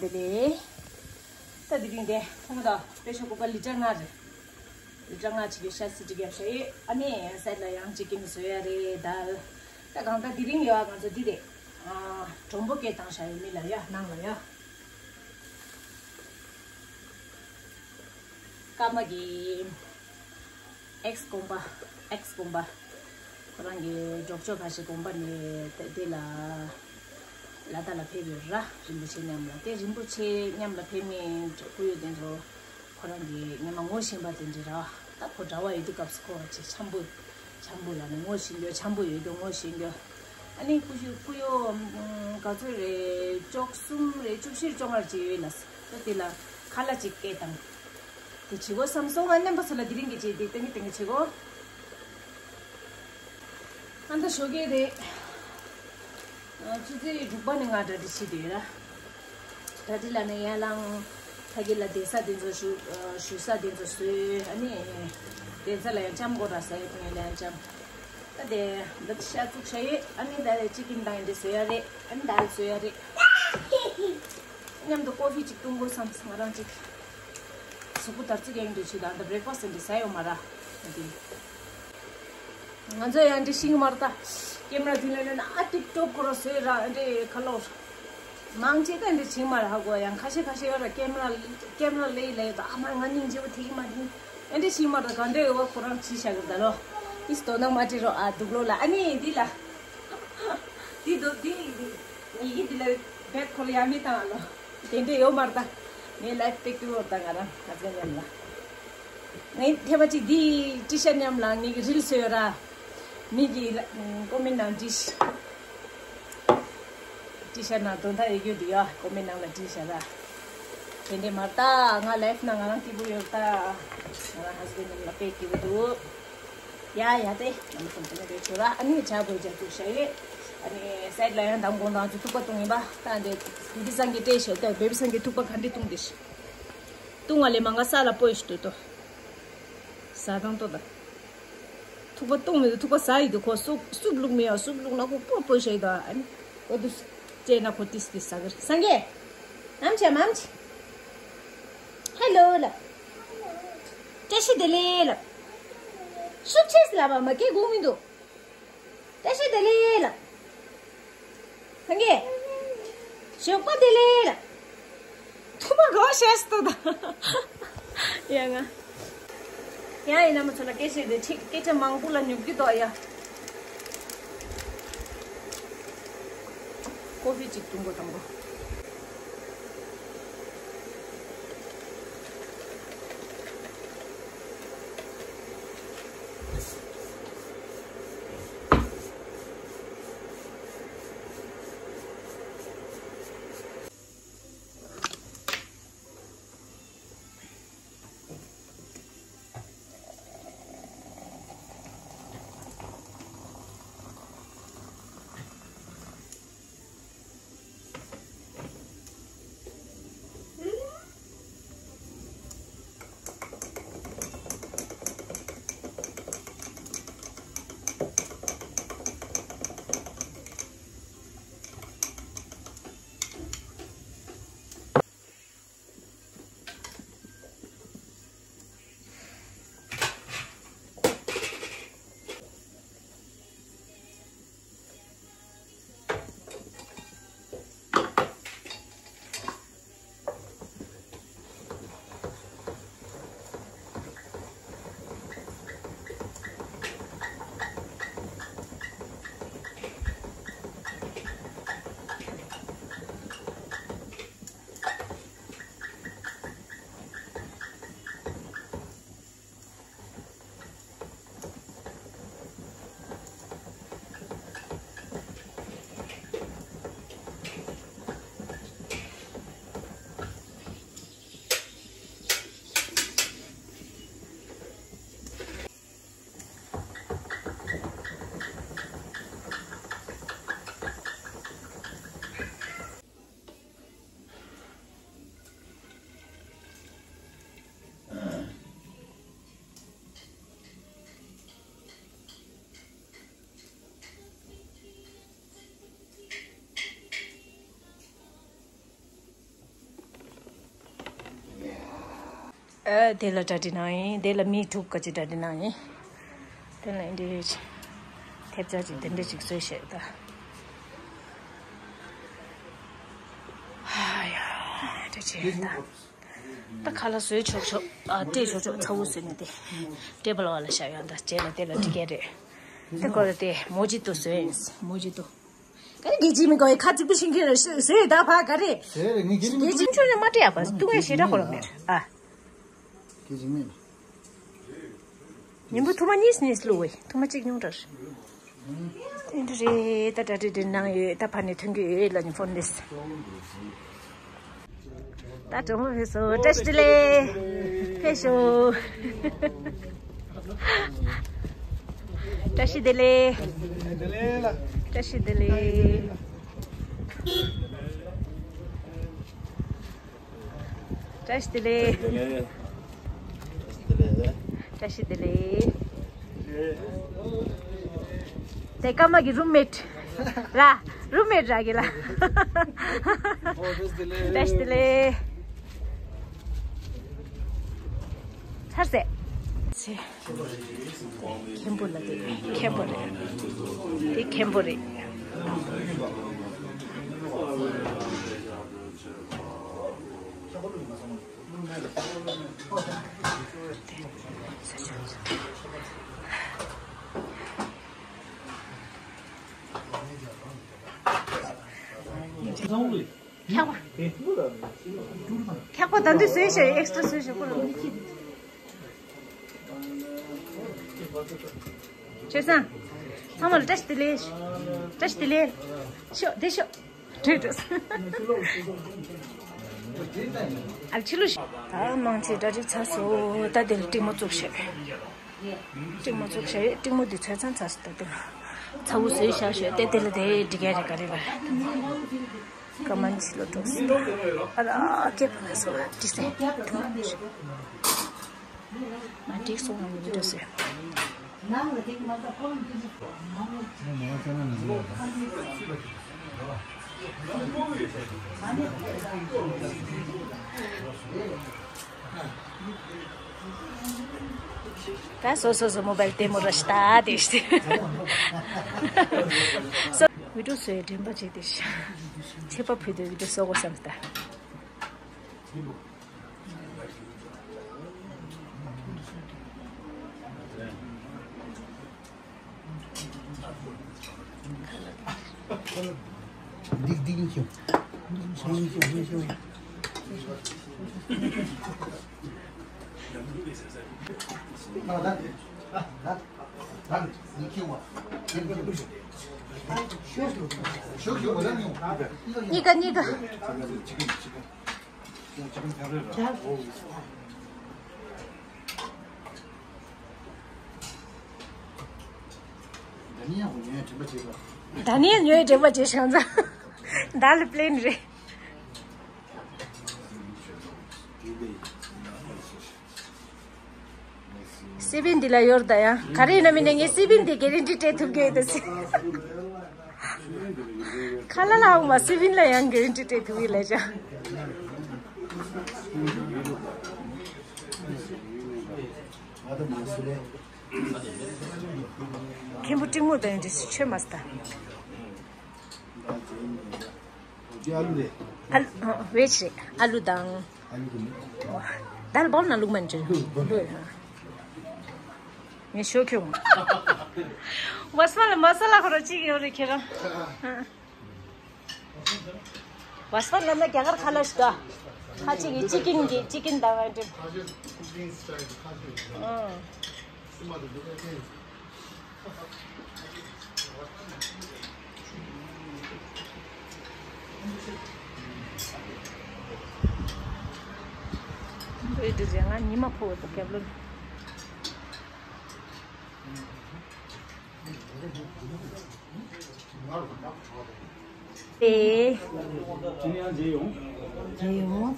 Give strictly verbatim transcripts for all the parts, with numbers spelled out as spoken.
དེ་ལས། ད་དེ་རིང་དེ་ཁོང་ད་པེ་ཤ་ཀུ་ཀར་ལི་ཊར་ལྔ་རེད། ལི་ཊར་ལྔ་ཅིག་གི་ཤ་སི་ཊི་བརྒྱབ་ཤག་ཡོད། ཨ་ནི་སའིཌ་ལ་ཡང་ཅིག་ཀིན་བཟོ་ཡ་རེད། དཱལ། ད་གང་ལྟར་དེ་རིང་ཡོད་ང་ཚོ་འདི་རེད། ཨ། མགྲོན་པོ་སྐད་བཏང་ཤག་ཡོད་མི་ལ་ཡ་ནང་ལ་ཡ། ཀརྨ་གི་ཨེག་སི་དགོན་པ། ཨེག་སི་དགོན་པ། ཁོ་རང་གི་གྲོགས་མཆོག་ཁ་ཤས་དགོན་པ་ནས་དེ་དེ་ལ་ལ་དྭགས་ལ་ཕེབས་ཡོད་ར། རིན་པོ་ཆེ་མཉམ་ལ། དེ་རིན་པོ་ཆེ་མཉམ་ལ་ཕེབས་མཁན་སྐུ་ཡོད་དེ་ཚོ་ཁོ་རང་གི་སྔོན་མ་ངོ་ཤེས་པ་དེ་འདྲ་ར། ད་ཁོ་གྲྭ་པ་ཡོད་དུས་སྐབས་སུ་ཁོ་ཅིག་འཆམ་པོ། འཆམ་པོ་ལ་ནི་ངོ་ཤེས་རྒྱུ། འཆམ་པོ་ཡོད་རྒྱུ་ངོ་ཤེས་རྒྱུ། ཨ་ནི་སྐུ་ཞབས་སྐུ་ཡོད་ག་ཚོད་རེད། བཅུ་གསུམ་རེད། བཅུ་བཞི་བཅོ་ལྔ་ཅིག་ཡོད་ལ། ད་དེ་ལ་ཁ་ལག་ཅིག་སྐྱེལ་དང་། དེ་བྱེད་དགོས་བསམ་སོང་། ང་རྣམ་པ་ཚོ་ལ་དེ་རིང་གི་ཅིག་དེ་ཏན་གྱི་ཏན་གྱི་བྱེད་དགོས། ཨ་ད་ཞོགས་ཀས་རེད། ཨ། ཆུ་ཚོད་དྲུག་པ་ནས་ང་གྲ་སྒྲིག་བྱེད་དུས་ར། གྲ་སྒྲིག་ལ་ནས་ཡར་ལངས། ཕ་གི་ལ་བསྡད་ས་དེ་ཚོ་བཞུགས། ཨ། བཞུགས་ས་དེ་ཚོ་བཟོས། ཨ་ནི་བསྡད་ས་ལ་ཡང་ལྕམ་སྐོར་ར་ཟ་ཡ་དེ་ཡང་ལ་ཡང་ལྕམ། ད་དེ་འདི་ཤ་བཙུགས་བྱ་ཡོད། ཨ་ནི་ད་ལས་ཅི་ཀིན་དང་འདི་བཟོ་ཡ་རེད། ཨ་ནི་ད་ལས་བཟོ་ཡ་རེད། མཉམ་དུ་ཀོ་ཕི་ཅིག་བཏུང་དགོས་བསམ་སོང་། ང་རང་ཅིག་གཟུགས་པོ་དར་ཚིགས་ཡང་འདྲ་བྱུས་དང་། ད་བྷི་རེག་ཕ་སི་འདི་ཟ་ཡོད་མ་ར། ང་ཚོ་ཡང་འདི་ཤིང་མར་ད་ཀེམ་ར་དེ་ལ་ལེན་ཨ་ཏིག་ཏོག་ཁོ་ར་བཟོས་ར། འདི་ཁ་ལོ་མང་ཆེ་ད་འདི་ཤིང་མར་ཧ་གོ། ཡང་ཁ་ཤས་ཁ་ཤས་ཡོད་ར་ཀེམ་ར་ཀེམ་ར་ལེ་ལེ་ད་ཨ་མ་ང་སྙིང་རྗེ་པོ་དེ་གི་མ་དེ་འདི་ཤིང་མར་ད་ག་འདྲ་ཡོད་པ་ཁོ་རང་བྲིས་བཞག་གི་ད་ལོ། ཨིས་དོ་ནང་མ་བྲིས་རོགས་ཨ་འདུག་ལོ་ལ། ཨ་ནི་འདི་ལ་འདི་འདུག་འདི་འདི་ངེད་ཀྱི་འདི་ལ་བེད་ཁོ་ར་ཡ་མི་བཏང་ཨ་ལོ། དེ་འདྲས་ཡོད་མ་རེད་ད། ངའི་ལའིཕ་པེག་ཏུ་ཡོད་ད། ང་རང་ཧ་ཟེ་ཉམས་ལ། ངའི་ཐེ་བ་ཅིག་འདི་ཊི་ཤར་ཉམས་ལ། ངེད་ཀྱི་རིལ་བཟོས་ཡོད་ར། མི་གི་ཀོ་མེན་ནང་བྲིས། ཊི་ཤར་ནང་དོན་དག་ཡོད་རྒྱུ་འདི་ཡོད། ཀོ་མེན་ནང་ལ་བྲིས་བཞག་ར། དེ་འདྲས་མ་རེད་ད། ང་ལའིཕ་ནང་ང་རང་སྐྱིད་པོ་ཡོད་ད། ང་རང་ཧ་ཟེ་ཉམས་ལ་དཔེ་སྐྱིད་པོ་འདུག་ཡ་ཡ་དེ་ནམ་སོང་དེ་ནས་རེད་ཆོ་ར། ཨ་ནི་ཇ་བོ་ཇ་བཙུགས་བྱས་ཡོད། ཨ་ནི་སའིཌ་ལ་ཡང་མདང་དགོང་དང་ཚོ་ཐུག་པ་བཏུང་ཡིན་པ། ད་འདི་བེ་བི་སང་གི་སྤྲད་ཤོག་ད་བེ་བི་སང་གི་ཐུག་པ་ག་འདྲས་བཏུང་དེ་ཤི། བཏུང་བ་ལས་མ་ང་ས་ལ་སྤོས་ཤི་འདུག་ཏོ། ཟ་དང་ཏོ་ད། ཐུག་པ་བཏུང་མི་འདུག་ཐུག་པ་ཟ་ཡི་འདུག་ཁོ་སུབ་སུབ་བླུགས་མི་ཡ། སུབ་བླུགས་ན་ཁོ་སྤོ་སྤོ་ཤི་ཡི་ད། ཨ་ནི་ཨོ་དུ་སྤྲད་ན་ཁོ་ཏིས་ཏིས་ཟ་གི་རེད། སངས་རྒྱས། ཨམ་ཆི་ཨམ་ཆི། ཧེ་ལོ་ལབ། བཀྲ་ཤིས་བདེ་ལེགས་ལབ། ཤུགས་ཆེ་ལབ་པ་མ་སྐད་གོ་མི་འདུག་བཀྲ་ཤིས་བདེ་ལེགས་ལབ། སངས་རྒྱས། ཞོགས་པ་བདེ་ལེགས་ལབ། ཐུག་པ་གོ་ཤེས་སུ་ད། ཡ་ང་། ཡ་ཡིན་ན་མ་ཚོ་ལ་སྐད་ཆ་དེ་ཅིག་སྐད་ཆ་མང་པོ་ལ་ཉོབ་ཀྱི་འདུག་ཡ། ཀོ་ཕི་ཅིག་བཏུང་དགོས་དང་པོ། ཨ། དེ་ལ་གྲ་སྒྲིག་གནང་ཡིན། དེ་ལ་མི་དྲུག་ག་ཅིག་གྲ་སྒྲིག་གནང་ཡིན། དེ་ལ་འདི་ཐེབས་རྩ་ཅིག་དེ་འདྲ་ཅིག་བཟོས་བཞག་ད། ཧ་ཡ། དེ་བྱས་ད། ད་ཁ་ལག་བཟོས་ཆོག་ཆོག་ཨ། སྤྲད་ཆོག་ཆོག་ཚ་བོ་བཟོས་ནས་དེ། ཊེ་བལ་བ་ལ་བཞག་ཡོད་ད། རྗེས་ལ་དེ་ལ་འགྲིག་གི་རེད། དེ་ཁོ་ལ་དེ་མོ་ཇི་ཏོ་བཟོས་ཡིན། མོ་ཇི་ཏོ། ག་རེ་རྒྱལ་སྤྱིའི་མི་གོ་ཡི་ཁ་ཙིག་པུ་ཤིང་གི་རེད་ཟེར་ད་ཕ་ག་རེ། ཟེར་རེད། ངས་རྒྱལ་སྤྱིའི་མི་ཆོས་ནས་མ་སྤྲད་ཡ་པ་ཏུ་ངས་ཞེ་དྲག་ཁོ་ར་མེད་ཨ། རྒྱལ་སྤྱིའི་མི། ཉིན་པོ་ཐུ་མ་གཉིས་གཉིས་བླུགས་བས་ཐུ་མ་གཅིག་ཉུང་དྲགས། དེ་འདྲ་རེད་ད། གྲ་སྒྲིག་འདྲ་གནང་ཡོད་ད། ཕར་ནས་ཐོན་གི་ཡོད་ལ་ནི་ཕོན་ལེས། ད་གྲོགས་མོ་ཕེབས་སོང་། བཀྲ་ཤིས་བདེ་ལེགས། ཕེབས་ཤོག་བཀྲ་ཤིས་བདེ་ལེགས། བཀྲ་ཤིས་བདེ་ལེགས། བཀྲ་ཤིས་བདེ་ལེགས། བཀྲ་ཤིས་བདེ་ལེགས། དེ་ཀརྨ་གི་རུམ་མེཊ་ར། རུམ་མེཊ་ར་གི་ལ། བཀྲ་ཤིས་བདེ་ལེགས། ཚར་ཟེ། མཁན་པོ་ལ་དེ་མཁན་པོ་རེད། དེ་མཁན་པོ་རེད། འཁྱག་པ། འཁྱག་པ་ད་འདི་བཟོས་ཤག་ཨེག་སི་ཊ་ར་བཟོས་ཤག་ཁོ་ལ་མི་ཁྱི། ཆོས་བཟང་། ཚང་མ་ལ་བཀྲ་ཤིས་བདེ་ལེགས། བཀྲ་ཤིས་བདེ་ལེགས། ཤོག་འདི་ཤོག་འགྲིག་འགྲིག་ཨ་ཕྱི་ལུ་ཤོག་ད་མང་ཆེ་གྲ་སྒྲིག་ཚར་སོང་། ད་འདི་ལ་ཀྲིང་མོ་བཙུགས་ཤག་ཀྲིང་མོ་བཙུགས་ཤག་ཀྲིང་མོ་འདི་ཚོས་ཚང་ཚར་སོང་། ད་འདི་ལ་ཚ་བོ་བཟོས་བཞག་ཤག་དེ་འདི་ལ་དེ་འགྲིག་ག་རེད་ག་རེད་ལ། ཀ་མན་ཆི་ལོ་ཏོ་སི། ཨ་ར་ཀེ་པ་ན་སོ་ཏི་སེ། མ་འགྲིག་སོང་ན་མི་འགྲོ་ཟེར། ད་སོ་སོ་སོ་མོ་བལ་ཏེ་མོ་ར་ཤ་ཏ་དེ་ཤ་ཏེ། སོ་བི་ཌིའོ་སོའི་དྲན་པ་བྱེད་དེ་ཤ། ཆད་པ་ཕུལ་དེ་བི་ཌིའོ་སོ་གོ་བསམ་སྟ། འདི་འདི་ཡིན་ཤོག་འདི་ཡིན་ཤོག་འདི་ཡིན་ཤོག་གཉིས་ཀ་གཉིས་ཀ་ད་ནི་ཡང་ཉོས་དྲན་པ་བྱེད་པ། ད་ནི་ཡང་ཉོས་དྲན་པ་བྱེད་བྱང་ཙང་། ད་ལི་པླེན་རེད། སི་བིན་འདི་ལ་ཡོར་ད་ཡང་ག་རེ་ཡིན་ན་མིན་ན་ངས་སི་བིན་འདི་གེ་རན་ཊི་སྤྲད་ཐུབ་གི་ཡོད་ད་སི། ཁ་ལ་ལ་འོང་བ་སི་བིན་ལ་ཡང་གེ་རན་ཊི་སྤྲད་ཐུབ་ཡོད་ལས་ཅང་། མཁན་པོ་ཀྲིང་མོ་དང་འདྲ་ཆོས་མ་སྟ། ཨ་ལུ་རེད། ཨ་ལུ་དང་། ཨ་ལུ་དང་། ད་ལ་བོར་ན་ལུག་མན་ཅོ། ངས་ཤོད་ཁྱོད། བ་སི་མ་ལ་མ་ས་ལ་ཁོ་ར་གཅིག་ཡོད་རེད་ཁྱེད་རང་། བ་སི་མ་ལ་ན་རྒྱ་གར་ཁ་ལ་ཞིག་ག་ཁ་ཅིག་གི་ཅི་ཀིན་གི་ཅི་ཀིན་དང་ཨ་འདྲ། ཨེ་འདྲ་ཟེར་ང་ཉི་མ་ཕོ་བ་དང་རྒྱབ་ལོ། ཨེ། ཇེ་ཡོང་། ཇེ་ཡོང་།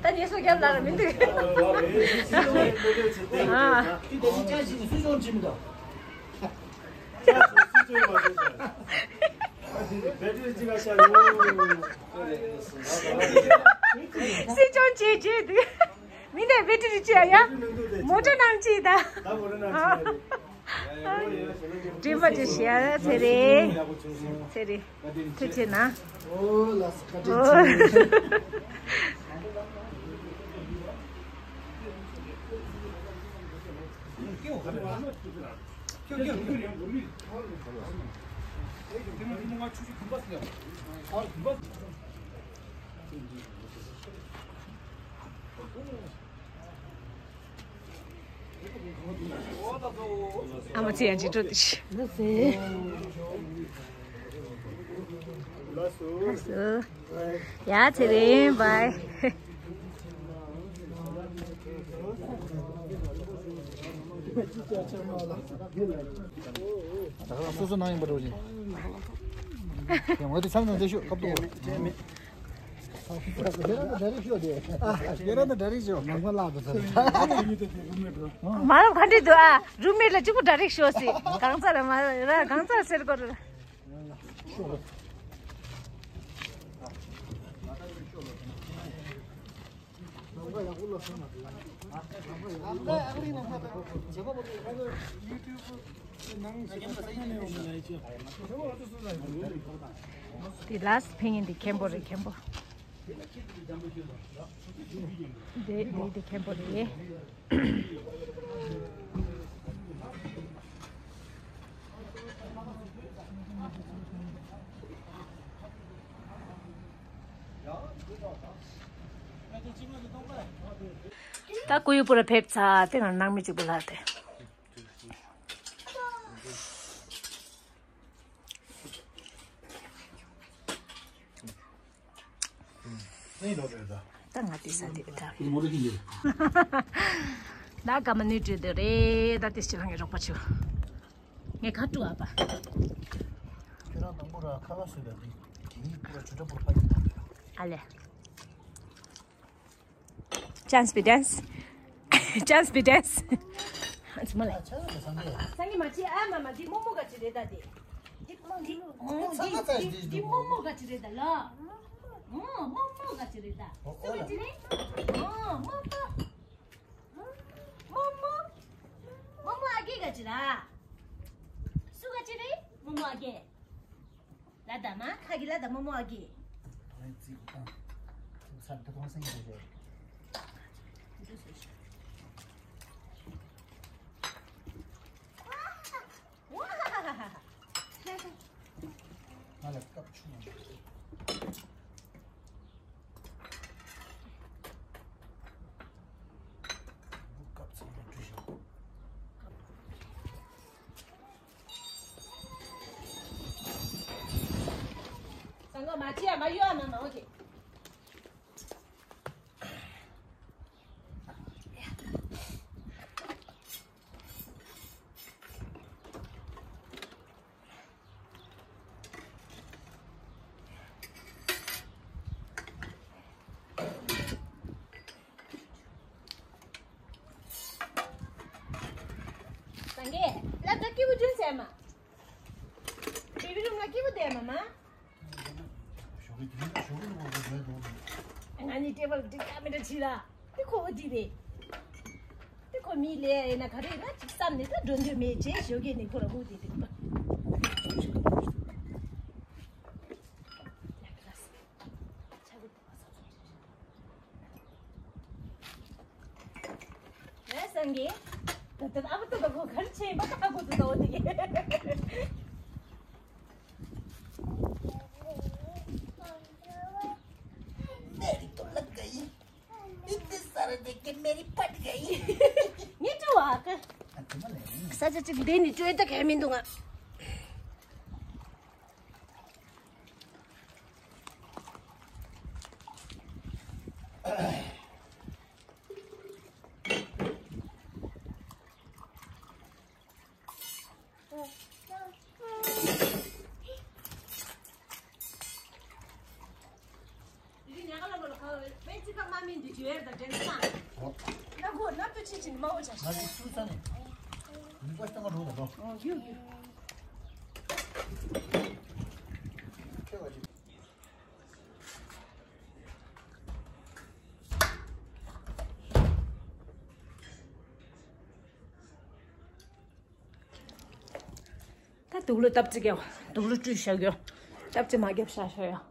ད་ཉེ་སོ་རྒྱབ་ལ་ར་མི་འདུག་ཨ། ཁྱི་དེ་ནི་ཅང་ཞིག་ནི་སུ་ཅོང་ཅི་མི་འདུག་ད་སུ་སུ་ཅོང་མ་འདུག་སྲིད་སྐྱོང་བྱས་རྗེས་དུས། མི་འདི་བེ་ཏྲི་རི་བཅོས་ཡ། མོ་ཊ་ནང་བཅུག་ད། འདྲེན་པ་དེ་ཞེ་ཡ་ཚེ་རེ། ཚེ་རེ། ཐུགས་རྗེ་གནང་། ཨོ་ལགས་སོ། བཀའ་དྲིན་ཆེ། ཨ་མ་ཚེ་ཡང་ཅི་འགྲོ་དེ་ཤི། ལགས་སོ། ཡ་ཚེ་རིང་བའི། ད་ག་རང་སོ་སོ་ནང་ཡིན་པ་འགྲོ་ཅིང་། ཡང་ང་དེ་ཚང་ནང་བསྡད་ཤོག་སྐབས་ཐོག་ཁྱེད་རང་ད་ཌའི་རེག་ཤོག་དེ། ཨ། ཁྱེད་རང་ད་ཌའི་རེག་ཤོག་ནང་མ་ལག་ཏུ་ཚར། མ་རབས་ག་འདྲ་འདུག་ཨ། རུམ་མེཊ་ལ་གཅིག་པུ་ཌའི་རེག་ཤོག་ཟེར། གང་ཚ་ར་མ་ར་གང་ཚ་ཟེར་དགོས་རེད། དེ་ལ་ཕན་ཡིན་དེ་མཁན་པོ་རེད། མཁན་པོ། དེ་དེ་དེ་མཁན་པོ་རེད། ད་ཀུ་ཡུ་པུ་ར་ཕེབས་ཚར་དེ་ང་ནང་མི་གཅིག་པུ་ལ་དེ། ད་ང་དེ་ས་དེ་ད། ད་ཀ་མ་ནུས་བྲོས་དེ་རེད། ད་དེ་ཕྱི་ལ་ངའི་རོགས་པ་བྱོས། ངས་ཁ་དཀྲུག་ཨ་པ། ཁྱོད་རང་དང་པོ་ར་ཁ་ལག་བཟོས་ལ་དེ་དེ་ཡིས་པུ་ར་ཆུ་ཁྲ་པུ་ར་ཕ་ཡིན། ཨ་ལེ། Chance be dance. Chance be dance. ཨ་ཙི་མ་ལ། ཨ་ཆ་ལ་སང་གེ། སང་གེ་མ་ཅི་ཨ་མ་མ་འདི་རྨོ་མོ་ག་ཅི་རེད་ད་དེ། འདི་འདི་འདི་ཚ་ཚ་ཚ་འདི་འདི་འདི་རྨོ་མོ་ག་ཅི་རེད་ད་ལ། ཨོ་རྨོ་མོ་ག་ཅི་རེད་ད། ཨོ་སུ་ག་ཅི་རེད། ཨོ་རྨོ་མོ། རྨོ་མོ། རྨོ་མོ་ཨ་གེ་ག་ཅི་ར། སུ་ག་ཅི་རེད་རྨོ་མོ་ཨ་གེ། ལ་ད་མ་ཁ་གི་ལ་ད་རྨོ་མོ་ཨ་གི། ཨ་ཙི་ཀོ་ཏང་། ཙུག་སར་ཏུ་ཏོང་སེང་གི་རེད། ང་ལ་སྐབས་ཆུང་བ་འདུག་སྐབས་ཚང་མ་འགྲུལ་བཞག་ས་ངོ་མ་ཅི་ཡ་མ་ཡོ་ཨ་མ་མ་འོ་དེ། སངས་རྒྱས། སློབ་གྲྭ་སྐྱིད་པོ་བྱུང་ཟེར་མ། བེ་བི་རུམ་ལ་སྐྱིད་པོ་བསྡད་མ་མ། ང་གཉིས་ཊེ་བལ་འགྲིག་ཀ་མི་འདྲ་བྱིས་ལ། དེ་ཁོ་བོ་འདི་རེད། དེ་ཁོ་མི་ལས་ཡིན་ན་ག་རེ་ཡིན་ན་ཅིག་བསམ་ནས་ད་འགྲོ་འདོད་མེད་ཅེས་ཞོགས་ཀས་ནས་ཁོ་ལ་ཧུ་དེ་དེ། ལས་སང་གི། ད་ལྟ་ཨ་བ་ཏི་ད་གོ་གར་ཆེན་པ་ད་གོ་ཏུ་ད་འོ་དེ་གི། मेरी तो लग गई। इतने सारे देख के मेरी फट गई। ངས་བྲོས་བ། ས་ཆ་གཅིག་འདི་ནི་བྲོས་ད་གས་མི་འདུག་ང་། དུག་ལོ་སྟབས་ཙི་རྒྱབ། དུག་ལོ་བཀྲུས་བཞག་ཡོད། སྟབས་ཙི་མ་རྒྱབ་བཞག་བཞག་ཡོད།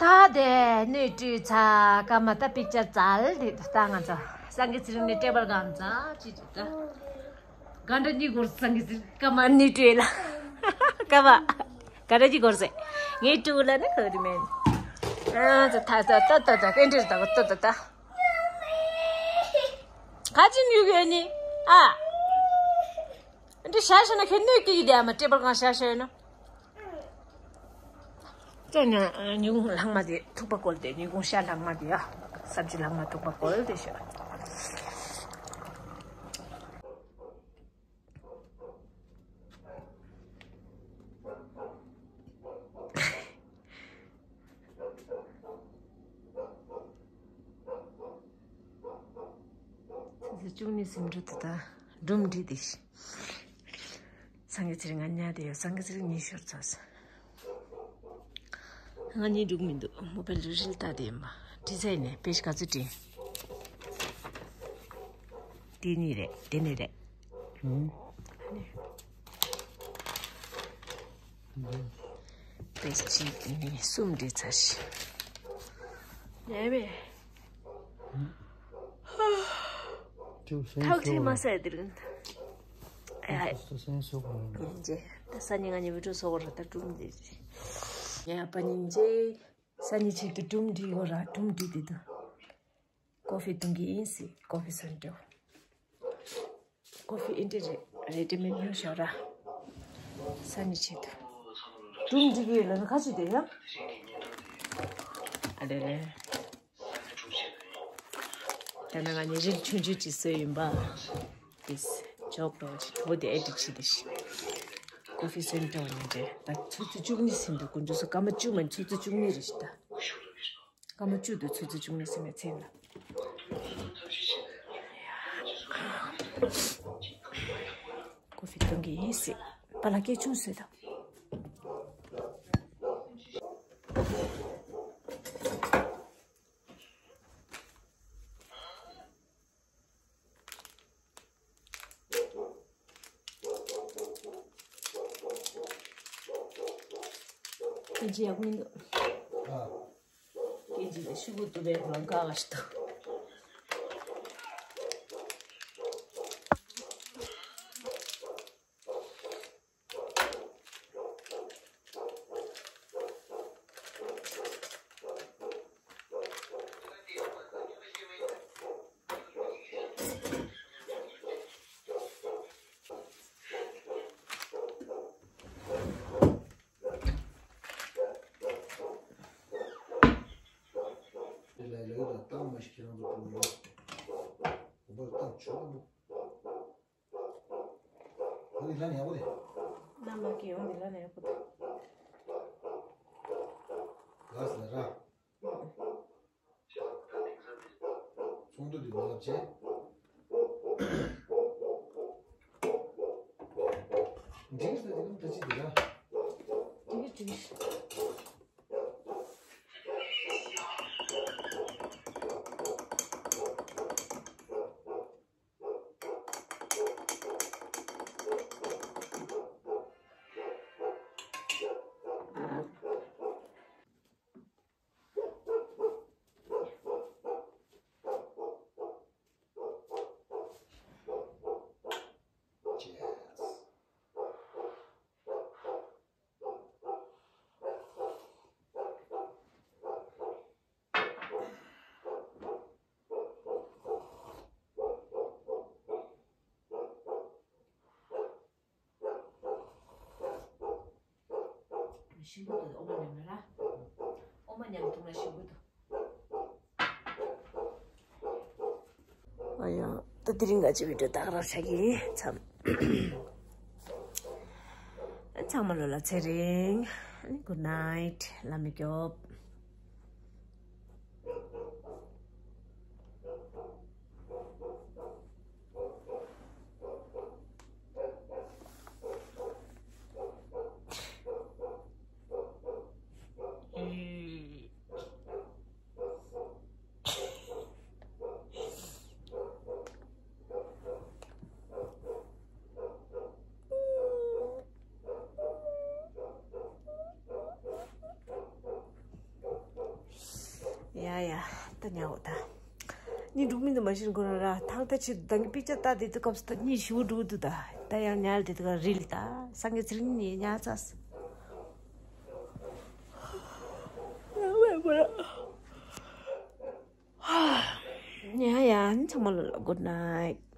ད་དེ་སྣོད་བཀྲུས་ཚར། སྐར་མ་ད་པིག་ཅར་ཙལ་དེ་ད་ང་ཚོ་སངས་རྒྱས་ཚེ་རིང་ནས་ཊེ་བལ་གང་ཚ་ཅི་ཅི་ད། ག་འདྲ་གཉིས་སྐོར་སངས་རྒྱས་ཚེ་རིང་སྐར་མ་སྣོད་བཀྲུས་ལ། སྐར་མ། ག་འདྲ་གཉིས་སྐོར་ཟེར། ངའི་ཕྲུ་གུ་ལ་ནི་ག་རེ་མེད། ཨ་ཙི་ད་ད་ད་ད་ད་ཀེན་ཌིར་ད་ད་ད་ད། ག་ཅི་ཉུག་ཡོད་ནི། ཨ། འདི་ཤ་ཤ་ན་ཁྱོད་གནོད་ཀྱི་ཡིན་དེ་ཨ་མ་ཊེ་བལ་གང་ཤ་ཤ་ཡོད་ན། ཅོ་ཉ་ཉུང་ལྷག་མ་དེ་ཐུག་པ་བཀོལ་ཏེ་ཉུང་ཤ་ལྷག་མ་དེ་ཡ། སབ་ཇི་ལྷག་མ་ཐུག་པ་བཀོལ་ཏེ་ཤ། ཆུ་ཚོད་བཅུ་གཉིས་ཟིན་འགྲོ་དུ་ད་སྒྲུང་འབྲི་དེ་ཤི། སངས་རྒྱས་ཚེ་རིང་ང་ཉལ་དེ་ཡོད། སངས་རྒྱས་ཚེ་རིང་ཉིན་ཤོར་ཚར་སོང་། ང་གཉིས་འགྲིག་མི་འདུག་མོ་པེལ་རི་རིལ་ལྟ་དེ་ཡིན་པ། བྲིས་ཚར་ནས་པེ་ཤི་ག་ཚོད་བྲིས། དེ་གཉིས་རེད། དེ་ནས་རེད། ཨུམ། པེ་ཤི་གཅིག་གཉིས་གསུམ་བྲིས་ཚར་ཤི། ཡས་མས། ཐག་ཆད་མ་ཟད་དེ་རིང་། ཨ། ཡ། ད་སང་ཉིན་ང་གཉིས་བི་ཌིའོ་བཟོ་དགོས་རེད། ད་སྒྲུང་འདི་རེད། ཡ་པ་ཉིན་རྗེས། སང་ཉིན་ཆེད་དུ་སྒྲུང་འབྲི་དགོས་ར། སྒྲུང་འབྲི་དེ་དུ། ཀོ་ཧྥི་འཐུང་གི་ཡིན་སི། ཀོ་ཧྥི་སོན་འགྲོ། ཀོ་ཧྥི་ཨིན་དྲི་རེད། རེད་དྲི་མེད་ཉོ་ཤོག་ར། སང་ཉིན་ཆེད་དུ། སྒྲུང་འབྲི་གི་ཡོད་ལ་ནི་ཁ་ཅིག་དེ་ཡ། ཨ་རེ་རེ། ད་ནང་ང་ནི་རིགས་ཆུང་ཆུང་ཅིག་བཟོས་ཡིན་པ། དེས་ཇོག་འགྲོ་ཅིག་བོ་དེ་ཨེ་ཏི་ཆི་དེ་ཤི། ཀོ་ཧྥི་སོན་འགྲོ་ནི་རེད། ད་ཆུ་ཚོད་བཅུ་གཉིས་ཟིན་འདུག་དཀོན་མཆོག་གསུམ། སྐར་མ་བཅུ་མ་ཡིན། ཆུ་ཚོད་བཅུ་གཉིས་རེད་ཤི་ད། སྐར་མ་བཅུ་འདུག་ཆུ་ཚོད་བཅུ་གཉིས་ཟིན་ནས་ཚེ་ལ། ཀོ་ཧྥི་འཐུང་གི་ཡིན་སི། པ་ལགས་སྐད་ཆུང་བཟོས་དང་། སྐད་ཆ་ཡག་པོ་མི་འདུག་ཨ། སྐད་ཆ་དེ་ཤུ་གུ་ཏུ་བས་ལོང་ཀ་བ་ཞིག་འདུག་ལས་ལས་དང་བཏང་མ་ཞིག་ཁྱེད་རང་ཚོ་གྲོངས་ཡོང་། འོ་བར་བཏང་ཆོག་གི་འདུག་ཨ་ནི་ལྷན་ཡག་པོ་རེད། ནམ་ལ་གི་ཡོང་འདི་ལ་ནས་ཡག་པོ་འདུག་ལགས་སོ་ར། ཚོགས་འདུ་འདི་མ་ལབ་བྱས། འགྲིག་སོང་འདི་གམ་ད་ཅི་འདི་ར། འགྲིག་འགྲིག་ཞིམ་པོ་འདུག་ཨོ་མ་ཉམས་ན་ར། ཨོ་མ་ཉམས་འདུག་ན་ཞིམ་པོ་འདུག་ཨ་ཡ། ད་དེ་རིང་ག་ཅི་བི་ཌིའོ་ད་ག་རང་ཆགས་ཀྱི་མཚམས། ཚང་མ་ལོ་ལ་ཚེ་རིང་། Good night. ལ་མི་སྐྱོབ། ཉལ་འོ་ད། གཉིད་འགྲོ་མི་འདུག་མ་གཞི་ཁོ་རང་ར་ཐང་ལྟ་ཆེ་ད་གི་པིག་ཅར་ལྟ་དེ་དུས་སྐབས་སུ་ད་གཉིད་ཞིབ་འགྲོ་འདུག་ད། ད་ཡང་ཉལ་དེ་དུས་ཀ་རིལ་ད་སངས་རྒྱས་ཚེ་རིང་ཉལ་ཚར། ཡ་ཡ་ཚང་མ་ལ་good night།